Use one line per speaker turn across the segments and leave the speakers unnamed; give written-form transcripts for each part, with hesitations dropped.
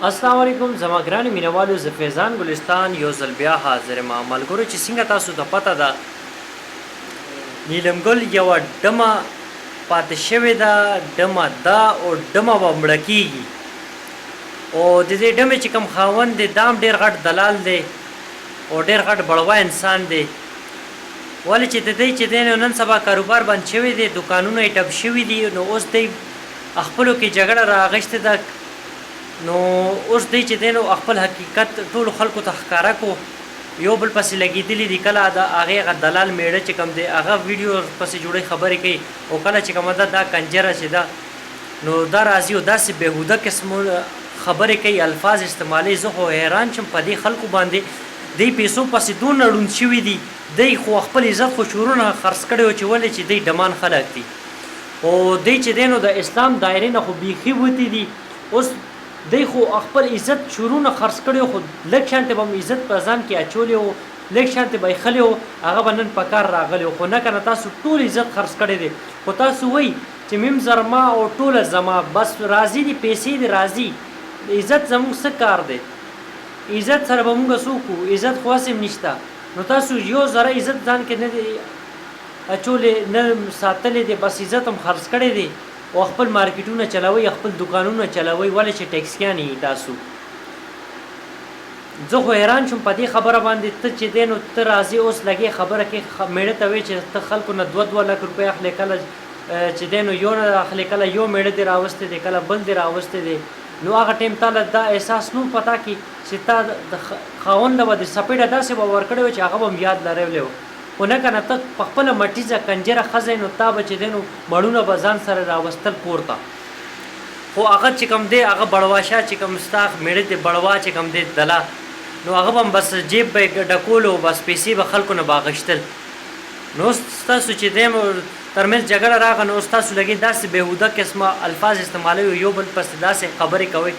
السلام علیکم زما ګران مینوالو، زه فیضان ګلستان یو ځل بیا حاضر ما. ملګرو، چې څنګه تاسو ته پته ده، نیلم ګل یوه ډمه پاتې شوې ده، ډمه ده او ډمه به مړه کیږي. او د دې ډمې چې کوم خاوند دی، دا هم ډېر غټ دلال دی او ډېر غټ بړوا انسان دی. ولې چې د دی چې دی نو نن سبا کاروبار بند شوی دی، دوکانونه یې ټپ شوي دي، نو اوس دی خپلو کې جګړه راغشتې ده. نو اوس دی چې دی نو خپل حقیقت ټولو خلکو ته ښکاره کو، یو بل پسې لګېدلي دي. کله د هغې هغه دلال مېړه چې کوم دی، هغه ویډیو پسې جوړوي، خبرې کوي، او کله چې کومه ده دا کنجره چې ده، نو دا راځي او داسې بېهوده قسم خبرې کوي، الفاظ استعمالوي. زه خو حیران شم په دې خلکو باندې، دی پیسو پسې دونه ړوند شوي دي. دی خو خپل عزت خو شورونه خرڅ کړی و، چې ولې چې دی ډمان خلک دي او دی چې دی نو د اسلام دایرې نه خو بیخي وتي دي. اوس دی خو خپل عزت شورونه خرڅ کړی، خو لږ شانتې به هم عزت په ځان کې اچولی و، لږ شانتې به یې ښلی و، هغه به نن په کار راغلی و. خو نه کنه، تاسو ټول عزت خرڅ کړی دی، خو تاسو وایي چې میم زرما او ټوله زما. بس راضي دي، پیسې دي راضي، عزت زموږ څه کار دی؟ عزت سره به موږ څه وکړو؟ عزت خو هسې هم نشته. نو تاسو یو ذره عزت ځان کې نه دی اچولی، نه ساتلی دی، بس عزت هم خرڅ کړی دی او خپل مارکیټونه چلوئ، خپل دوکانونه چلوئ، ولې چې ټیکسیان یې تاسو. زه خو حیران شوم په دې خبره باندې. ته چې دی نو ته راځې اوس لګې خبره کې، مېړه ته وې چې ته خلکو نه 2-2 لک روپۍ اخلې، کله چې دی نو یو نه اخلې، کله یو مېړه دې راوستی دی، کله بل دې راوستی دی. نو هغه ټایم تا له دا احساس نو پتا کې چې تا د خاوند له به د څپېړه داسې به ورکړی و چې هغه به هم یاد لرلی و. خو نه کنه، ته په خپله مټیزه کنجره ښځه، نو تا به چې دی نو مړونه به ځان سره راوستل کور ته. خو هغه چې کوم دی، هغه بړواشا چې کوم ستا مېړه دی، بړوا چې کوم دی دلا، نو هغه به هم بس جیب به یې ډکولو، بس پیسې به خلکو نه به اخیستل. نو اوس ستاسو چې دی ترمنځ جګړه راغله، نو اوس تاسو لګې داسې بېهوده قسمه الفاظ استعمالوي، یو بل پسې داسې خبرې کوئ.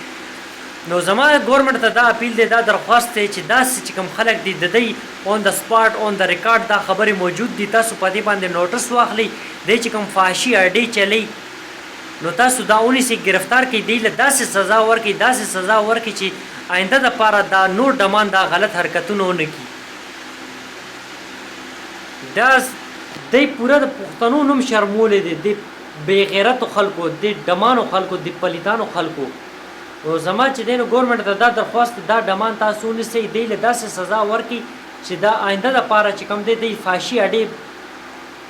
نو زما ګورنمنټ ته دا اپیل دی، دا درخواست دی چې داسې چې کوم خلک دي، د دی on the spot, on the record دا خبرې موجود دي، تاسو په دې باندې نوټس واخلئ. دی چې کوم فحاشي اډې چلی، نو تاسو دا ونیسئ، ګرفتار کړئ، دی له داسې سزا ورکړئ، داسې سزا ورکړئ چې آینده دپاره دا نور ډمان دا غلط حرکتونه ونه کړي. دا دی پوره د پښتنو نوم شرمولی دی، د بې غیرتو خلکو، د ډمانو خلکو، د پلیتانو خلکو. نو زما چې دی نو ګورنمنټ ته دا درخواست، دا ډمان تاسو ونیسئ، دی له داسې سزا ورکړي چې دا آینده دپاره چې کوم دی، دی فحاشي اډې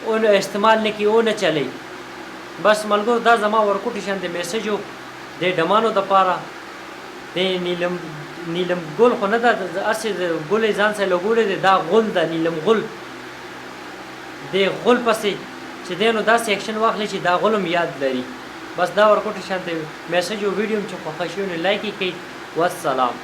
اون استعمال نه کړي او نه چلی. بس ملګرو، دا زما ورکوټي شان د میسج و د ډمانو دپاره. د نیلم ګل خو نه ده، هسې ګل یې ځان سره لګولی دی، دا غول ده، نیلم غول. د غول پسې چې دی نو داسې اکشن واخلي چې دا غول هم یاد لري. بس دا ورکوټي شان ته میسج او ویډیو هم چې خوښه شوي، نو لایک یې کړئ. والسلام.